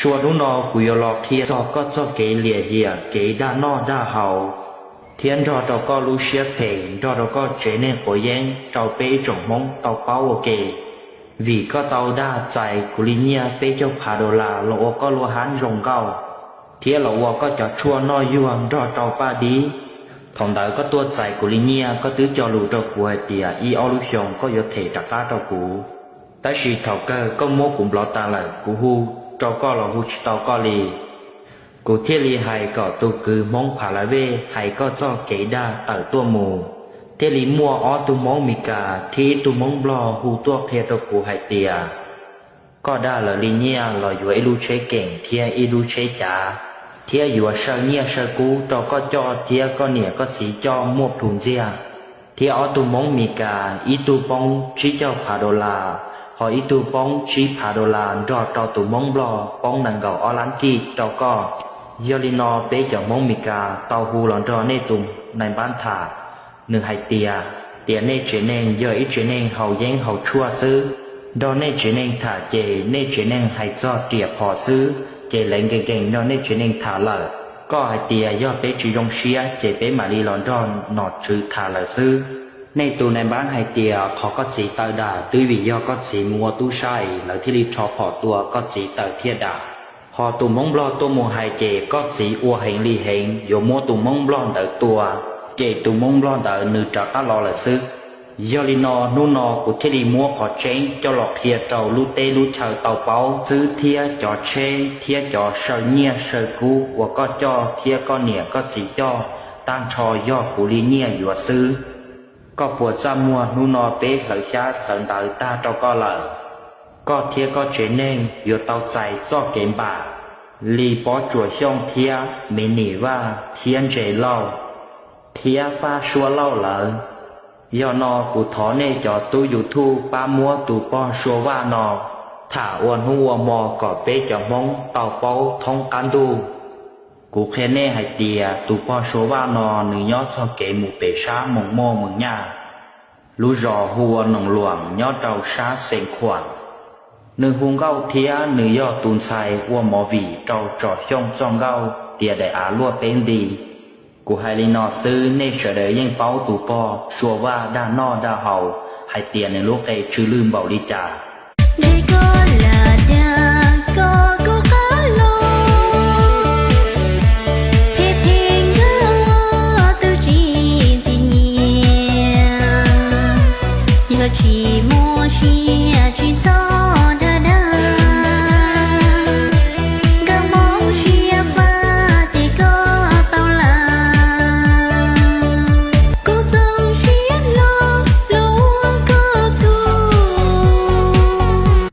Tsua hnub no kuv yuav los qhia txog koj txoj kev liam hiam kev dag noj dag haus, thiab nrog rau koj lub siab phem, nrog rau koj tsev neeg quav yeeb rau peb ib tsoom Hmoob tau paub ua ke. Vim koj tau dag txais kuv li nyiaj peb caug phav dollar los ua koj lub hab zoo nkauj, thiab los ua koj cov tshuaj noj yuag nrog rau paj dib. Thaum ntawd koj tuaj txais kuv li nyiaj, koj twb cog lus rau kuv hais tias ib ob lub xyoos koj yuav them rov qab rau kuv. Tab sis thaum kawg koj muab kuv nplov tas lawm, kuv hu rau koj los hu tsis tau koj li. Kuv thiaj li hais kom tus kwv Hmoob Pha La Vej hais koj txoj kev dag tawm tuaj mus, thiaj li muaj ob tug Hmoob Mes Kas thiab ib tug Hmoob Nplog hu tuaj qhia rau kuv hais tias koj dag lawv li nyiaj los yuav ib lub tsheb keem thiab ib lub tsheb cav, thiab yuav saw nyiaj saw kub rau koj coj thiab koj niam koj txiv coj muaj plhus ntxiag. Thiab ob tug Hmoob Mes Kas ib tug poob tsib caug phav dollar, ho ib tug poob tsib phav dollar nrog rau tus Hmoob Nplog poob nees nkaum ob lab kij rau koj. Yog li no peb cov Hmoob Mes Kas tau hu los nrog nej tus nais npab tham, nws hais tias, tias nej tsev neeg yog ib tsev neeg haus yeeb haus tshuaj xwb. Nrog nej tsev neeg tham ces nej tsev neeg hais txog riam phom xwb, ces lawv nkees nkees nrog nej tsev neeg tham lawm. Koj hais tias yog peb tsis zoo siab ces peb mam li los nrog nom tswv tham lawm xwb. Nej tus nais npab hais tias qhov koj txiv taw dam twb vim yog koj txiv mus ua tub sab es lawv thiaj li rho phom tua koj txiv taw thiaj dam. Ho tus Hmoob Nplog tuaj mus hais ces koj txiv ua heev li heev yuav muab tus Hmoob Nplog ntawd tua, ces tus Hmoob Nplog ntawd nws rov qab los lawm xwb. Yog li no hnub no kuv thiaj li muab qhov tseeb coj los qhia rau lub teb lub chaw tau paub xwb, thiab cov tsheb thiab cov saw nyiaj saw kub uas koj coj thiab koj niam koj txiv coj tag nrho yog kuv li nyiaj yuav xwb. Koj puas txaj muag hnub no peb hlawv xyab hlawv ntawv tag rau koj lawm? Koj thiab koj tsev neeg yuav tau txais txoj kev npam li Pob Tsuas Xyooj thiab Me Nim Vaj thiab Ntses Lauj thiab Paj Suab Lauj lawm. Yog no kuv thov nej cov tub YouTube pab muab tus pog Suav Vaj no tham ua hnub ua hmo kom peb cov Hmoob tau paub thoob qab ntuj. Kuv qhia nej hais tias tus pog Suav Vaj no nws nyob txog kev mus pem sab Moos Moj Moos Nyaj, lub zos hu ua Noos Luam nyob rau sab Xees Khuam. Nws hu nkauj thiab nws yog tus ntxhais ua movie rau Tsom Xyooj txoj nkauj tias daim av luaj peb nti. Kuv hais li no xwb nej sawv daws yeej paub tus pog Suav Vaj dag noj dag haus hais tias nws lub qe tsw lwj npaum li cas.